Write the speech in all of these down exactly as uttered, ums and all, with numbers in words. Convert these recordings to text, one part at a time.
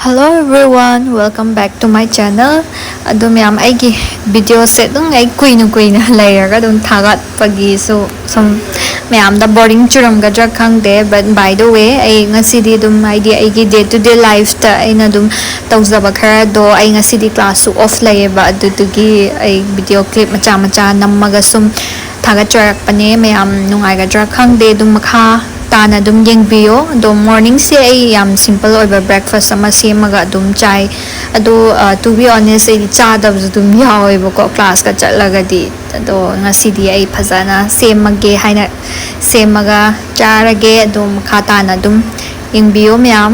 Hello everyone, welcome back to my channel. ꯑꯗꯣ ꯃꯌꯥꯝ, ꯑꯩꯒꯤ ꯚꯤꯗꯤꯑꯣꯁꯦ ꯑꯗꯨꯝ ꯑꯩ ꯀꯨꯏꯅ ꯀꯨꯏꯅ ꯂꯩꯔꯒ ꯑꯗꯨꯝ ꯊꯥꯒꯠꯄꯒꯤꯁꯨ ꯁꯨꯝ ꯃꯌꯥꯝꯗ ꯕꯣꯔꯤꯡ ꯆꯨꯔꯝꯒꯗ꯭ꯔꯥ ꯈꯪꯗꯦ, but by the way, ꯑꯩ ꯉꯁꯤꯗꯤ ꯑꯗꯨꯝ, ꯍꯥꯏꯗꯤ, ꯑꯩꯒꯤ day to day lifeꯇ ꯑꯩꯅ ꯑꯗꯨꯝ ꯇꯧꯖꯕ ꯈꯔꯗꯣ, ꯑꯩ ꯉꯁꯤꯗꯤ ꯀ꯭ꯂꯥꯁꯁꯨ ꯑꯣꯐ ꯂꯩꯌꯦꯕ, ꯑꯗꯨꯗꯨꯒꯤ ꯑꯩ ꯚꯤꯗꯤꯑꯣ ꯀ꯭ꯂꯤꯞ ꯃꯆꯥ ꯃꯆꯥ ꯅꯝꯃꯒ ꯁꯨꯝ ꯊꯥꯒꯠꯆꯔꯛꯄꯅꯦ꯫ ꯃꯌꯥꯝ ꯅꯨꯡꯉꯥꯏꯒꯗ꯭ꯔꯥ ꯈꯪꯗꯦ, ꯑꯗꯨꯝ ꯃꯈꯥ ꯇꯥꯅ ꯑꯗꯨꯝ ꯌꯦꯡꯕꯤꯌꯣ꯫ ꯑꯗꯣ ꯃꯣꯔꯅꯤꯡꯁꯦ ꯑꯩ ꯌꯥꯝ ꯁꯤꯝꯄꯜ ꯑꯣꯏꯕ ꯕ꯭ꯔꯦꯛꯐꯥꯁ ꯑꯃ ꯁꯦꯝꯃꯒ ꯑꯗꯨꯝ ꯆꯥꯏ꯫ ꯑꯗꯣ, ꯑ, to be honest, ꯑꯩꯗꯤ ꯆꯥꯗꯕꯁꯨ ꯑꯗꯨꯝ ꯌꯥꯎꯋꯦꯕꯀꯣ, ꯀ꯭ꯂꯥꯁꯀ ꯆꯠꯂꯒꯗꯤ꯫ ꯑꯗꯣ ꯉꯁꯤꯗꯤ ꯑꯩ ꯐꯖꯅ ꯁꯦꯝꯃꯒꯦ ꯍꯥꯏꯅ ꯁꯦꯝꯃꯒ ꯆꯥꯔꯒꯦ꯫ ꯑꯗꯣ ꯃꯈꯥ ꯇꯥꯅ ꯑꯗꯨꯝ ꯌꯦꯡꯕꯤꯌꯣ ꯃꯌꯥꯝ꯫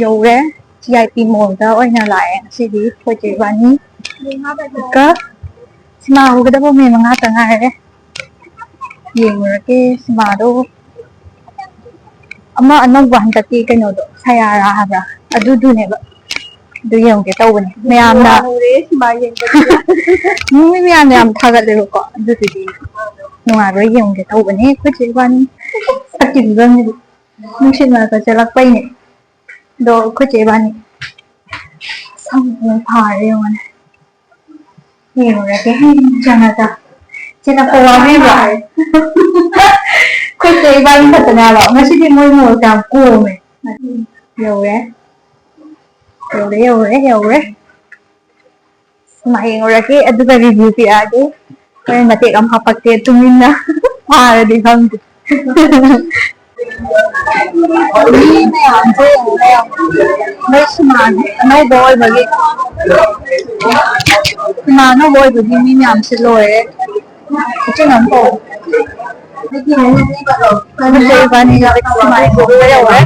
ꯌꯧꯔꯦ꯫ ꯁꯤ ꯑꯥꯏ ꯄꯤ ꯃꯣꯜꯗ ꯑꯣꯏꯅ ꯂꯥꯛꯑꯦ ꯉꯁꯤꯗꯤ ꯑꯩꯈꯣꯏ ꯆꯦ ꯏꯕꯥꯅꯤ꯫ ꯑꯗꯨꯒ ꯁꯤꯃꯥ ꯍꯧꯒꯗꯕ ꯃꯤꯅꯤꯠ ꯃꯉꯥꯇ ꯉꯥꯏꯔꯦ꯫ ꯌꯦꯡꯉꯨꯔꯒꯦ ꯁꯤꯃꯥꯗꯣ꯫ ꯑꯃ ꯑꯅꯧꯕ ꯍꯟꯗꯛꯀꯤ ꯀꯩꯅꯣꯗꯣ, ꯁꯌꯥꯔꯥ ꯍꯥꯏꯕ꯭ꯔꯥ, ꯑꯗꯨꯗꯨꯅꯦꯕ꯫ ꯑꯗꯨ ꯌꯦꯡꯒꯦ ꯇꯧꯕꯅꯦ ꯃꯌꯥꯝꯅ꯫ ꯍꯧꯔꯦ ꯁꯤꯃꯥ ꯌꯦꯡꯕꯒꯤ꯫ ꯃꯤ ꯃꯌꯥꯝꯅ ꯌꯥꯝ ꯊꯥꯒꯠꯂꯦꯕꯀꯣ, ꯑꯗꯨꯗꯨꯒꯤ ꯅꯨꯡꯉꯥꯏꯕ꯭ꯔꯥ ꯌꯦꯡꯒꯦ ꯇꯧꯕꯅꯦ ꯑꯩꯈꯣꯏ ꯆꯦ ꯏꯕꯥꯅꯤ꯫ ꯁꯛꯀꯤ ꯐꯤꯕꯝꯁꯤꯗꯤ ꯅꯨꯡꯁꯤꯠ ꯃꯔꯛꯇ ꯆꯦꯜꯂꯛꯄꯩꯅꯦ꯫ ꯑꯗꯣ ꯑꯩꯈꯣꯏ ꯆꯦ ꯏꯕꯥꯅꯤ ꯁꯝ ꯐꯥꯔꯦ ꯌꯦꯡꯉꯣꯅꯦ꯫ ꯌꯦꯡꯉꯨꯔꯒꯦ꯫ ꯆꯪꯉꯒ꯫ ꯆꯦ ꯅꯪ ꯋꯥꯕꯤꯕ꯭ꯔꯣ? ꯑꯩꯈꯣꯏ ꯆꯦ ꯏꯕꯥꯅꯤ ꯈꯛꯇꯅꯦ ꯍꯥꯏꯕ꯫ ꯉꯁꯤꯗꯤ ꯃꯣꯏ ꯃꯣꯜꯁꯦ ꯌꯥꯝ ꯀꯣꯝꯃꯦ꯫ ꯌꯧꯔꯦ꯫ ꯌꯧꯔꯦ, ꯌꯧꯔꯦ, ꯌꯧꯔꯦ꯫ ꯁꯤꯃꯥ ꯌꯦꯡꯉꯨꯔꯒꯦ, ꯑꯗꯨꯒ review ꯄꯤꯔꯛꯑꯒꯦ꯫ ꯍꯣꯔꯦꯟ ꯃꯇꯦꯛ ꯑꯃ ꯍꯥꯄꯛꯀꯦ, ꯇꯨꯃꯤꯟꯅ꯫ ꯐꯥꯔꯗꯤ ꯈꯪꯗꯦ꯫ ꯃꯤ ꯃꯌꯥꯝꯁꯦ ꯌꯦꯡꯉꯨꯅꯦ, ꯌꯦꯡꯉꯨ꯫ ꯃꯣꯏ ꯁꯤꯃꯥꯁꯦ ꯑꯅꯧꯕ ꯑꯣꯏꯕꯒꯤ, ꯁꯤꯃꯥ ꯑꯅꯧꯕ ꯑꯣꯏꯕꯒꯤ ꯃꯤ ꯃꯌꯥꯝꯁꯦ ꯂꯣꯏꯔꯦ꯫ ꯏꯆꯦ ꯃꯌꯥꯝ ꯀꯧꯔꯦ꯫ ꯑꯗꯨꯗꯤ ꯏꯕꯥꯅꯤ ꯍꯧꯖꯤꯛ ꯁꯤꯃꯥ ꯌꯦꯡꯕ ꯌꯧꯔꯦ꯫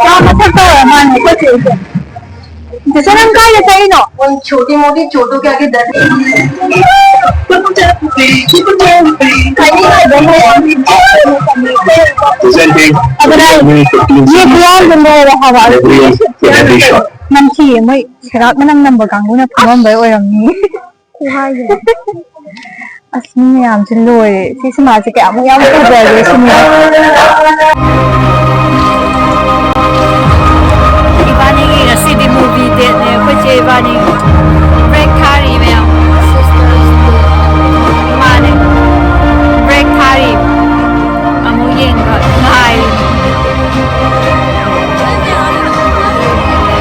ꯃꯥ ꯃꯊꯛꯇ ꯑꯣꯏꯔ ꯃꯥꯜꯂꯦ ꯑꯩꯈꯣꯏ ꯆꯦꯁꯦ꯫ ꯆꯦꯆꯦ, ꯅꯪ ꯀꯥꯏꯗ ꯆꯠꯂꯤꯅꯣ? ꯎꯟ ꯆꯣꯇꯤ ꯃꯣꯇꯤ ꯆꯣꯇꯣ ꯀꯦ ꯑꯥꯒꯦ ꯗꯔꯗ ꯅꯍꯤ ꯍꯣꯇꯥ꯫ ꯀꯩꯅꯣ ꯇꯧꯕ ꯃꯌꯥꯝ꯫ Presenting ꯑꯗꯨꯅ ꯃꯤ ꯈꯨꯌꯥꯝꯗꯣ ꯂꯣꯏꯔꯦ ꯍꯥꯏꯕ꯫ Every, every shot. ꯅꯝꯊꯤꯌꯦ, ꯃꯣꯏ ꯁꯦꯒꯥꯛ ꯃꯅꯝ ꯅꯝꯕ ꯀꯥꯡꯕꯨꯅ ꯐꯝꯃꯝꯕꯩ ꯑꯣꯏꯔꯝꯅꯤ꯫ ꯈꯨꯍꯥꯏꯁꯦ꯫ ꯑꯁ, ꯃꯤ ꯃꯌꯥꯝꯁꯦ ꯂꯣꯏꯔꯦ꯫ ꯁꯤ ꯁꯤꯃꯥꯁꯦ ꯀꯌꯥꯃꯨꯛ ꯌꯥꯝ ꯐꯖꯒꯦ ꯁꯤꯅꯦ꯫ ꯏꯕꯥꯅꯤꯒꯤ ꯉꯁꯤꯗꯤ movie dateꯅꯦ꯫ ꯑꯩꯈꯣꯏ ꯆꯦ ꯏꯕꯥꯅꯤ break ꯊꯥꯔꯤ ꯃꯌꯥꯝ꯫ ꯃꯥꯅꯦ, break ꯊꯥꯔꯤ꯫ ꯑꯃꯨꯛ ꯌꯦꯡꯕ ꯉꯥꯏꯔꯤ꯫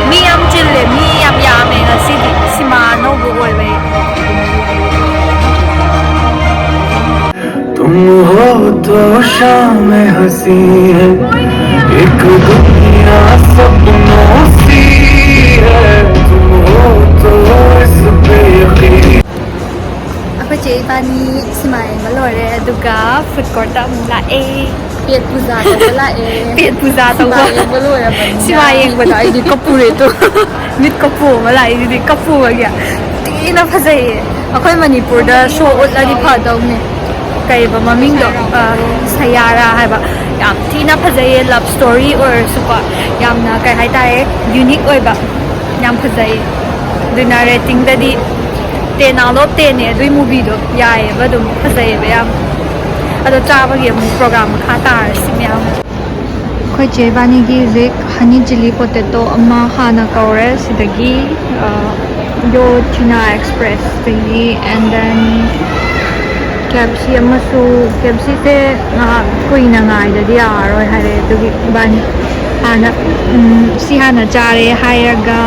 ꯃꯤ ꯌꯥꯝ ꯆꯤꯜꯂꯦ, ꯃꯤ ꯌꯥꯝ ꯌꯥꯝꯃꯦ ꯉꯁꯤꯗꯤ꯫ ꯁꯤꯃꯥ ꯑꯅꯧꯕ ꯑꯣꯏꯕꯩ꯫ तुम हो तो शाम हंसी है, एक दुनिया सपनों सी है, तुम हो तो इस पे यकीन। ꯑꯩꯈꯣꯏ ꯆꯦ ꯏꯕꯥꯅꯤ ꯁꯤꯃꯥ ꯌꯦꯡꯕ ꯂꯣꯏꯔꯦ, ꯑꯗꯨꯒ ꯐꯨꯗ ꯀꯣꯔꯠꯇ ꯑꯃꯨꯛ ꯂꯥꯛꯑꯦ꯫ ꯄꯦꯠ ꯄꯨꯖꯥ ꯇꯧꯕ ꯂꯥꯛꯑꯦ꯫ ꯄꯦꯠ ꯄꯨꯖꯥ ꯇꯧꯕ꯫ ꯁꯤꯃꯥ ꯌꯦꯡꯕ ꯂꯣꯏꯔꯕꯅꯤꯅ꯫ ꯁꯤꯃꯥ ꯌꯦꯡꯕꯗ ꯑꯩꯗꯤ ꯀꯞꯄꯨꯔꯦ ꯇꯨ꯫ ꯃꯤꯠ ꯀꯞꯄꯨ ꯑꯃ ꯂꯥꯛꯏꯁꯤꯗꯤ, ꯀꯞꯄꯨꯕꯒꯤ꯫ ꯊꯤꯅ ꯐꯖꯩꯌꯦ꯫ ꯑꯩꯈꯣꯏ ꯃꯅꯤꯄꯨꯔꯗ ꯁꯣ ꯎꯠꯂꯗꯤ ꯐꯗꯧꯅꯦ꯫ ꯀꯩꯕ ꯃꯃꯤꯡꯗꯣ? ꯑ, ꯁꯌꯥꯔꯥ ꯍꯥꯏꯕ꯫ ꯌꯥꯝ ꯊꯤꯅ ꯐꯖꯩꯌꯦ꯫ ꯂꯞ ꯁ꯭ꯇꯣꯔꯤ ꯑꯣꯏꯔꯁꯨꯀꯣ, ꯌꯥꯝꯅ, ꯀꯩ ꯍꯥꯏꯇꯥꯔꯦ, ꯌꯨꯅꯤꯛ ꯑꯣꯏꯕ꯫ ꯌꯥꯝ ꯐꯖꯩ꯫ ꯑꯗꯨꯅ ꯔꯦꯇꯤꯡꯗꯗꯤ ten out of ten ꯅꯦ ꯑꯗꯨꯏ movie ꯗꯣ꯫ ꯌꯥꯏꯌꯦꯕ, ꯑꯗꯨꯝ ꯐꯖꯩꯌꯦꯕ ꯌꯥꯝ꯫ ꯑꯗꯣ ꯆꯥꯕꯒꯤ ꯑꯃꯨꯛ program ꯃꯈꯥ ꯇꯥꯔꯁꯤ ꯃꯌꯥꯝ꯫ ꯑꯩꯈꯣꯏ ꯆꯦ ꯏꯕꯥꯅꯤꯒꯤ ꯍꯧꯖꯤꯛ honey chilli potato ꯑꯃ ꯍꯥꯟꯅ ꯀꯧꯔꯦ ꯁꯤꯗꯒꯤ, ꯑ, Yo China Express ꯇꯒꯤ, and then K F C ꯑꯃꯁꯨ, K F C ꯁꯦ ꯉꯥꯏꯍꯥꯛ ꯀꯨꯏꯅ ꯉꯥꯏꯗꯗꯤ ꯌꯥꯔꯔꯣꯏ ꯍꯥꯏꯔꯦ, ꯑꯗꯨꯒꯤ ꯏꯕꯥꯅꯤ ꯍꯥꯟꯅ, ꯎꯝ, ꯁꯤ ꯍꯥꯟꯅ ꯆꯥꯔꯦ ꯍꯥꯏꯔꯒ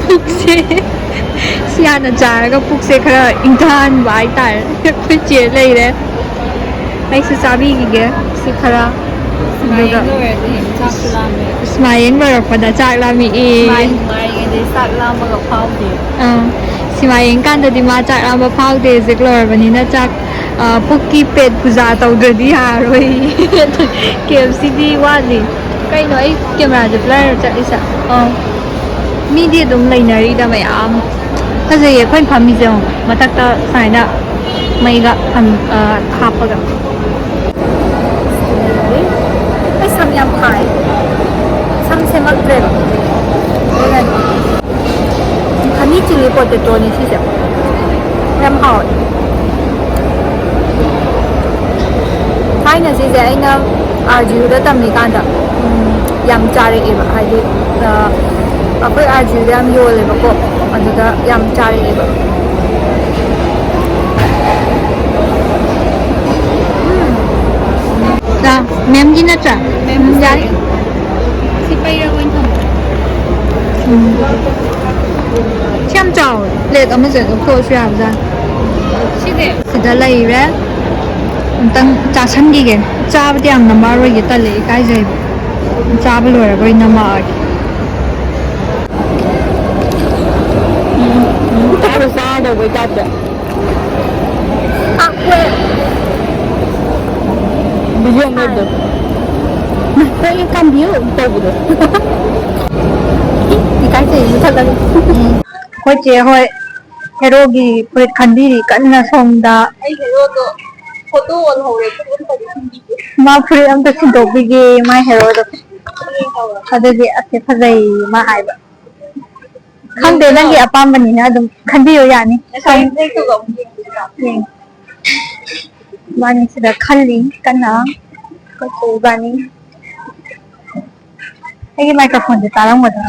ꯄꯨꯛꯁꯦ, ꯁꯤ ꯍꯥꯟꯅ ꯆꯥꯔꯒ ꯄꯨꯛꯁꯦ ꯈꯔ ꯏꯪꯊꯍꯟꯕ ꯍꯥꯏꯇꯥꯔꯦ꯫ ꯑꯩꯈꯣꯏ ꯆꯦ ꯂꯩꯔꯦ, ꯑꯩꯁꯨ ꯆꯥꯕꯤꯈꯤꯒꯦ ꯁꯤ ꯈꯔ꯫ ꯑꯗꯨꯒ ꯁꯤꯃꯥ ꯌꯦꯡ ꯂꯣꯏꯔꯛꯄꯗ ꯆꯥꯛ ꯂꯥꯝꯃꯛꯑꯦ꯫ ꯅꯨꯡꯉꯥꯏꯔꯤꯉꯩꯗꯩ ꯆꯥꯛ ꯂꯥꯝꯕꯒ ꯐꯥꯎꯗꯦ꯫ ꯑꯥ, ꯁꯤꯃꯥ ꯌꯦꯡꯀꯥꯟꯗꯗꯤ ꯃꯥ ꯆꯥꯛ ꯂꯥꯝꯕ ꯐꯥꯎꯗꯦ꯫ ꯍꯧꯖꯤꯛ ꯂꯣꯏꯔꯕꯅꯤꯅ ꯆꯥꯛ, ꯑ, ꯄꯨꯛꯀꯤ ꯄꯦꯠ ꯄꯨꯖꯥ ꯇꯧꯗ꯭ꯔꯗꯤ ꯌꯥꯔꯣꯏ꯫ K F C ꯗꯤ ꯋꯥꯠꯂꯤ꯫ ꯀꯩꯅꯣ ꯑꯩ camera ꯁꯦ blur ꯆꯠꯂꯤꯁꯦ? ꯑꯥ꯫ ꯃꯤꯗꯤ ꯑꯗꯨꯝ ꯂꯩꯅꯔꯤꯗ ꯃꯌꯥꯝ꯫ ꯐꯖꯩꯌꯦ ꯑꯩꯈꯣꯏꯅ ꯐꯝꯃꯤꯁꯦ ꯌꯦꯡꯉꯣ꯫ ꯃꯊꯛꯇ ꯁꯨꯃꯥꯏꯅ ꯃꯩꯒ ꯊꯝ-, ꯑ, ꯍꯥꯞꯄꯒ꯫ ꯑꯩ ꯁꯝ ꯌꯥꯝ ꯐꯥꯏ꯫ ꯁꯝ ꯁꯦꯝꯃꯛꯇ꯭ꯔꯦꯕ꯫ ꯑꯗꯨꯅꯅꯦ꯫ Honey chilli potato ꯅꯤ ꯁꯤꯁꯦ꯫ ꯌꯥꯝ ꯍꯥꯎꯋꯦ꯫ ꯊꯥꯏꯅ ꯁꯤꯁꯦ ꯑꯩꯅ R G U ꯗ ꯇꯝꯃꯤꯀꯥꯟꯗ, ꯎꯝ, ꯌꯥꯝ ꯆꯥꯔꯛꯑꯦꯕ꯫ ꯍꯥꯏꯗꯤ, ꯑ, ꯑꯩꯈꯣꯏ R G U ꯗ ꯌꯥꯝ ꯌꯣꯜꯂꯦꯕꯀꯣ꯫ ꯑꯗꯨꯗ ꯌꯥꯝ ꯆꯥꯔꯛꯑꯦꯕ꯫ ꯎꯝ꯫ ꯆꯥ, ꯃꯦꯝꯒꯤ ꯅꯠꯇ꯭ꯔꯥ? ꯃꯦꯝ ꯎꯝ, ꯌꯥꯔꯦ꯫ ꯁꯤ ꯄꯩꯔꯒ ꯑꯣꯏꯅ ꯊꯝꯃꯣ꯫ ꯎꯝ꯫ ꯁꯤ ꯌꯥꯝ ꯆꯥꯎꯋꯦ꯫ Plate ꯑꯃꯁꯦ ꯂꯧꯊꯣꯛꯑꯁꯨ ꯌꯥꯕꯖꯥꯠꯅꯤ꯫ ꯁꯤꯁꯦ? ꯁꯤꯗ ꯂꯩꯔꯦ꯫ ꯑꯝꯇꯪ ꯆꯥꯁꯟꯈꯤꯒꯦ꯫ ꯆꯥꯕꯗꯤ ꯌꯥꯝ ꯅꯝꯃꯛꯑꯔꯣꯏꯒꯦ, ꯇꯜꯂꯦ, ꯏꯀꯥꯏꯖꯩꯕ꯫ ꯆꯥꯕ ꯂꯣꯏꯔꯒ ꯑꯣꯏꯅ ꯅꯝꯃꯛꯑꯒꯦ꯫ ꯎꯝ, ꯎꯝ꯫ ꯆꯥꯗꯧꯕꯩ type ꯇ꯫ ꯌꯦꯡꯉꯦ ꯑꯗꯨꯝ꯫ ꯃꯥ, ꯀꯣꯏ ꯀꯥꯟꯕꯤꯌꯨ ꯇꯧꯕꯗꯣ꯫ ꯏꯀꯥꯏꯖꯩ, ꯃꯨꯊꯠꯂꯒꯦ꯫ ꯎꯝ꯫ ꯑꯩꯈꯣꯏ ꯆꯦ ꯍꯣꯏ ꯍꯦꯔꯣꯒꯤ ꯐꯨꯔꯤꯠ ꯈꯟꯕꯤꯔꯤ ꯀꯟꯅ ꯁꯣꯝꯗ꯫ ꯑꯩ ꯍꯦꯔꯣꯗꯣ ꯐꯣꯇꯣ ꯑꯣꯜꯍꯧꯔꯦ, ꯐꯨꯔꯤꯠ ꯑꯝꯇꯗꯤ ꯁꯤꯟꯕꯤꯒꯦ꯫ ꯃꯥ ꯐꯨꯔꯤꯠ ꯑꯝꯇ ꯁꯤꯟꯗꯣꯛꯄꯤꯒꯦ, ꯃꯥꯏ ꯍꯦꯔꯣꯗꯣ꯫ ꯌꯦꯡꯍꯧꯔꯣ꯫ ꯑꯗꯨꯒꯤ ꯑꯁꯦ ꯐꯖꯩ ꯃꯥ ꯍꯥꯏꯕ꯫ ꯈꯪꯗꯦ, ꯅꯪꯒꯤ ꯑꯄꯥꯝꯕꯅꯤꯅ ꯑꯗꯨꯝ ꯈꯟꯕꯤꯌꯨ ꯌꯥꯅꯤ꯫ ꯉꯁꯥꯏ ꯐꯅꯦꯛꯇꯨꯒ ꯑꯃꯨꯛ ꯌꯦꯡꯗꯣꯏꯔꯣ? ꯌꯦꯡ-, ꯏꯕꯥꯅꯤ ꯁꯤꯗ ꯈꯜꯂꯤ ꯀꯟꯅ꯫ ꯑꯩꯈꯣꯏ ꯏꯕꯥꯅꯤ꯫ ꯑꯩꯒꯤ microphoneꯁꯦ ꯇꯥꯔꯝꯒꯗ꯭ꯔꯥ?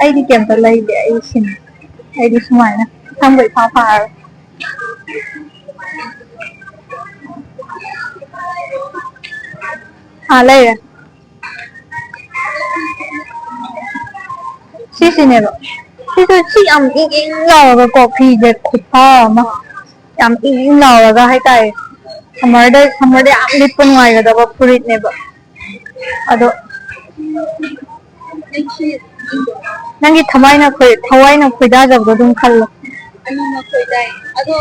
ꯑꯩꯗꯤ ꯀꯩꯝꯇ ꯂꯩꯇꯦ, ꯑꯩ ꯁꯤꯅꯤ꯫ ꯑꯩꯗꯤ ꯁꯨꯃꯥꯏꯅ ꯁꯝꯕ ꯏꯐꯥ ꯐꯥꯔꯒ꯫ ꯑꯥ, ꯂꯩꯔꯦ꯫ ꯁꯤꯁꯤꯅꯦꯕ꯫ ꯁꯤꯁꯨ ꯁꯤ ꯌꯥꯝ ꯏꯪ ꯏꯪ ꯂꯥꯎꯔꯒꯀꯣ, ꯐꯤꯁꯦ ꯈꯨꯐ ꯑꯃ꯫ ꯌꯥꯝ ꯏꯪ ꯏꯪ ꯂꯥꯎꯔꯒ ꯍꯥꯏꯇꯥꯔꯦ꯫ Summerꯗ, summerꯗ ꯌꯥꯝ ꯂꯤꯠꯄ ꯅꯨꯡꯉꯥꯏꯒꯗꯕ ꯐꯨꯔꯤꯠꯅꯦꯕ꯫ ꯑꯗꯣ ꯅꯪꯒꯤ ꯊꯋꯥꯏꯅ ꯈꯣꯏ-, ꯊꯋꯥꯏꯅ ꯈꯣꯏꯗꯥꯖꯕꯗꯣ ꯑꯗꯨꯝ ꯈꯜꯂꯣ꯫ ꯑꯅꯤꯃꯛ ꯈꯣꯏꯗꯥꯏ꯫ ꯑꯗꯣ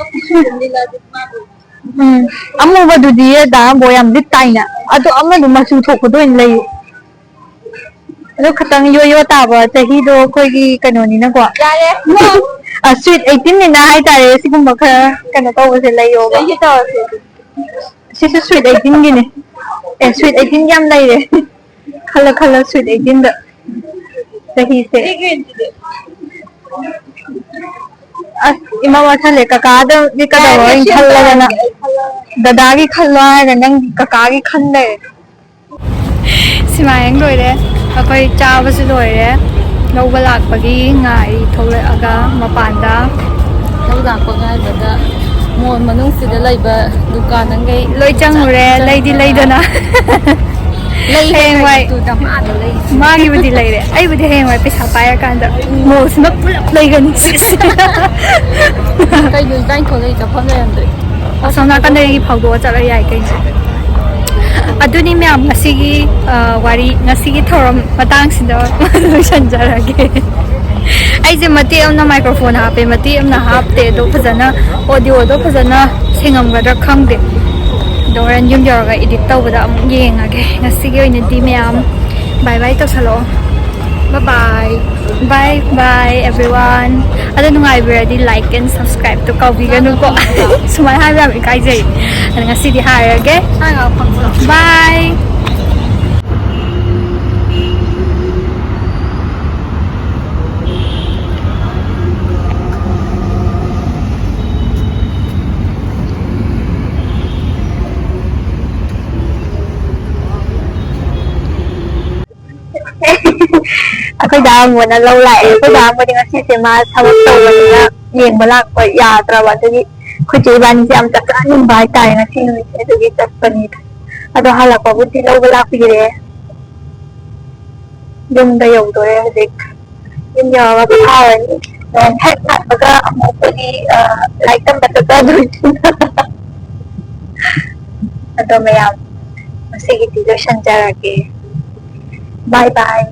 ꯎꯝ꯫ ꯑꯃꯨꯕꯗꯨꯗꯤ ꯗꯥ ꯔꯥꯝꯕꯣ ꯌꯥꯝ ꯂꯤꯠ ꯇꯥꯏꯅ꯫ ꯑꯗꯣ ꯑꯃꯗꯣ ꯃꯆꯨ ꯊꯣꯛꯄꯗꯣ ꯑꯣꯏꯅ ꯂꯩꯌꯨ꯫ ꯑꯗꯨ ꯈꯇꯪ ꯌꯣ ꯌꯣ ꯇꯥꯕ ꯆꯍꯤꯗꯣ ꯑꯩꯈꯣꯏꯒꯤ ꯀꯩꯅꯣꯅꯤꯅꯀꯣ꯫ ꯌꯥꯔꯦ꯫ ꯑ, sweet eighteenꯅꯤꯅ ꯍꯥꯏꯇꯥꯔꯦ, ꯁꯤꯒꯨꯝꯕ ꯈꯔ ꯀꯩꯅꯣ ꯇꯧꯕꯁꯦ ꯂꯩꯌꯣꯕ꯫ ꯆꯍꯤ ꯇꯧꯔꯁꯦ ꯑꯗꯨꯗꯤ꯫ ꯁꯤꯁꯨ sweet eighteenꯒꯤꯅꯦ꯫ ꯑꯦ, sweet eighteen ꯌꯥꯝ ꯂꯩꯔꯦ꯫ ꯈꯜꯂꯣ, ꯈꯜꯂꯣ, sweet eighteenꯗ꯫ ꯆꯍꯤꯁꯦ꯫ ꯑꯩꯒꯤ ꯑꯣꯏꯅꯗꯤ ꯑꯁ, ꯏꯃꯥ ꯋꯥꯁꯜꯂꯦ꯫ ꯀꯀꯥꯗꯗꯤ ꯀꯩꯗꯧꯕ ꯌꯥꯔꯦ, ꯑꯩꯅ ꯁꯤ ꯈꯜꯂꯒꯅ꯫ ꯇꯧꯔꯒꯦ, ꯑꯩ ꯈꯜꯂꯒ꯫ ꯗꯗꯥꯒꯤ ꯈꯜꯂꯣ ꯍꯥꯏꯔꯒ ꯅꯪ ꯀꯀꯥꯒꯤ ꯈꯟ ꯂꯩꯔꯦ꯫ ꯁꯤꯃꯥ ꯌꯦꯡ ꯂꯣꯏꯔꯦ, ꯑꯩꯈꯣꯏ ꯆꯥꯕꯁꯨ ꯂꯣꯏꯔꯦ, ꯂꯧꯕ ꯂꯥꯛꯄꯒꯤ ꯉꯥꯏ ꯊꯣꯛꯂꯛꯑꯒ ꯃꯄꯥꯟꯗ꯫ ꯂꯧ ꯂꯥꯛꯄ ꯉꯥꯏꯕꯗ ꯃꯣꯜ ꯃꯅꯨꯡꯁꯤꯗ ꯂꯩꯕ ꯗꯨꯀꯥꯟ ꯑꯪꯒꯩ ꯂꯣꯏ ꯆꯪꯉꯨꯔꯦ, ꯆꯪ-, ꯂꯩꯗꯤ ꯆꯪꯉꯒ ꯂꯩꯗꯅ꯫ ꯂꯩ ꯍꯌꯦꯡꯋꯥꯏ ꯂꯩ, ꯇꯨ ꯗꯃꯥꯗ ꯂꯩ꯫ ꯃꯥꯒꯤꯕꯨꯗꯤ ꯂꯩꯔꯦ, ꯑꯩꯕꯨꯗꯤ ꯍꯌꯦꯡꯋꯥꯏ ꯄꯩꯁꯥ ꯄꯥꯏꯔꯀꯥꯟꯗ ꯃꯣꯜꯁꯤꯃ ꯄꯨꯂꯞ ꯂꯩꯒꯅꯤ꯫ ꯀꯩꯅꯣ ꯏꯕꯥꯅꯤ ꯊꯣꯛꯂꯛꯏ ꯆꯠꯐꯝ ꯂꯩꯔꯝꯗ꯭ꯔꯦ꯫ ꯑꯁꯣꯝ ꯅꯥꯀꯟꯗꯒꯤ ꯐꯥꯎꯗꯣꯛꯑ ꯆꯠꯂ ꯌꯥꯏ ꯀꯩꯅꯣ꯫ ꯑꯗꯨꯅꯤ ꯃꯌꯥꯝ, ꯉꯁꯤꯒꯤ, ꯑ, ꯋꯥꯔꯤ, ꯉꯁꯤꯒꯤ ꯊꯧꯔꯝ ꯃꯇꯥꯡꯁꯤꯗ ꯂꯣꯏꯁꯤꯟꯖꯔꯒꯦ꯫ ꯑꯩꯁꯦ ꯃꯇꯦꯛ ꯑꯃꯅ microphone ꯍꯥꯞꯄꯦ, ꯃꯇꯦꯛ ꯑꯃꯅ ꯍꯥꯞꯇꯦ, ꯑꯗꯣ ꯐꯖꯅ audioꯗꯣ ꯐꯖꯅ ꯁꯦꯡꯉꯝꯒꯗ꯭ꯔꯥ ꯈꯪꯗꯦ꯫ ꯍꯣꯔꯦꯟ ꯌꯨꯝ ꯌꯧꯔꯒ edit ꯇꯧꯕꯗ ꯑꯃꯨꯛ ꯌꯦꯡꯉꯒꯦ꯫ ꯉꯁꯤꯒꯤ ꯑꯣꯏꯅꯗꯤ ꯃꯌꯥꯝ bye bye ꯇꯧꯁꯜꯂꯛꯑꯣ꯫ Bye bye. Bye bye everyone. ꯑꯗꯣ ꯅꯨꯡꯉꯥꯏꯕꯤꯔꯗꯤ like and subscribe ꯇꯣ ꯀꯥꯎꯕꯤꯒꯅꯨꯀꯣ꯫ ꯁꯨꯃꯥꯏꯅ ꯍꯥꯏꯕ ꯌꯥꯝ ꯏꯀꯥꯏꯖꯩ꯫ ꯑꯗꯣ ꯉꯁꯤꯗꯤ ꯍꯥꯏꯔꯒꯦ꯫ Bye. ꯑꯩꯈꯣꯏ ꯗꯥ ꯑꯃꯨꯕꯅ ꯂꯧ ꯂꯥꯛꯑꯦ꯫ ꯑꯩꯈꯣꯏ ꯗꯥ ꯑꯃꯨꯕꯗꯤ ꯉꯁꯤꯁꯦ ꯃꯥ ꯊꯕꯛ ꯇꯧꯕꯅꯤꯅ ꯌꯦꯡꯕ ꯂꯥꯛꯄ ꯌꯥꯗ꯭ꯔꯕ, ꯑꯗꯨꯒꯤ ꯑꯩꯈꯣꯏ ꯆꯦ ꯏꯕꯥꯅꯤꯁꯦ ꯌꯥꯝ ꯆꯥꯛ ꯆꯥꯅꯤꯡꯕ ꯍꯥꯏꯇꯥꯔꯦ ꯉꯁꯤ ꯅꯨꯃꯤꯠꯁꯦ, ꯑꯗꯨꯒꯤ ꯆꯠꯄꯅꯤꯗ꯫ ꯑꯗꯣ ꯍꯜꯂꯛꯄꯕꯨꯗꯤ ꯂꯧꯕ ꯂꯥꯛꯄꯤꯔꯦ꯫ ꯌꯨꯝꯗ ꯌꯧꯗꯣꯔꯦ ꯍꯧꯖꯤꯛ꯫ ꯌꯨꯝ ꯌꯧꯔꯒ ꯄꯣꯊꯥꯔꯅꯤ꯫ ꯅꯣꯡ ꯍꯦꯛ ꯍꯥꯡꯕꯒ ꯑꯃꯨꯛ ꯑꯩꯈꯣꯏꯒꯤ, ꯑ, ꯂꯥꯏꯔꯤꯛ ꯇꯝꯕ ꯆꯠꯆꯗꯣꯏꯅꯤ꯫ ꯑꯗꯣ ꯃꯌꯥꯝ, ꯉꯁꯤꯒꯤꯗꯤ ꯂꯣꯏꯁꯟꯖꯔꯒꯦ꯫ Bye bye.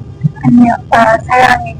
ꯑꯅꯤ, ꯑ, ꯁꯔꯥꯡꯅꯤ꯫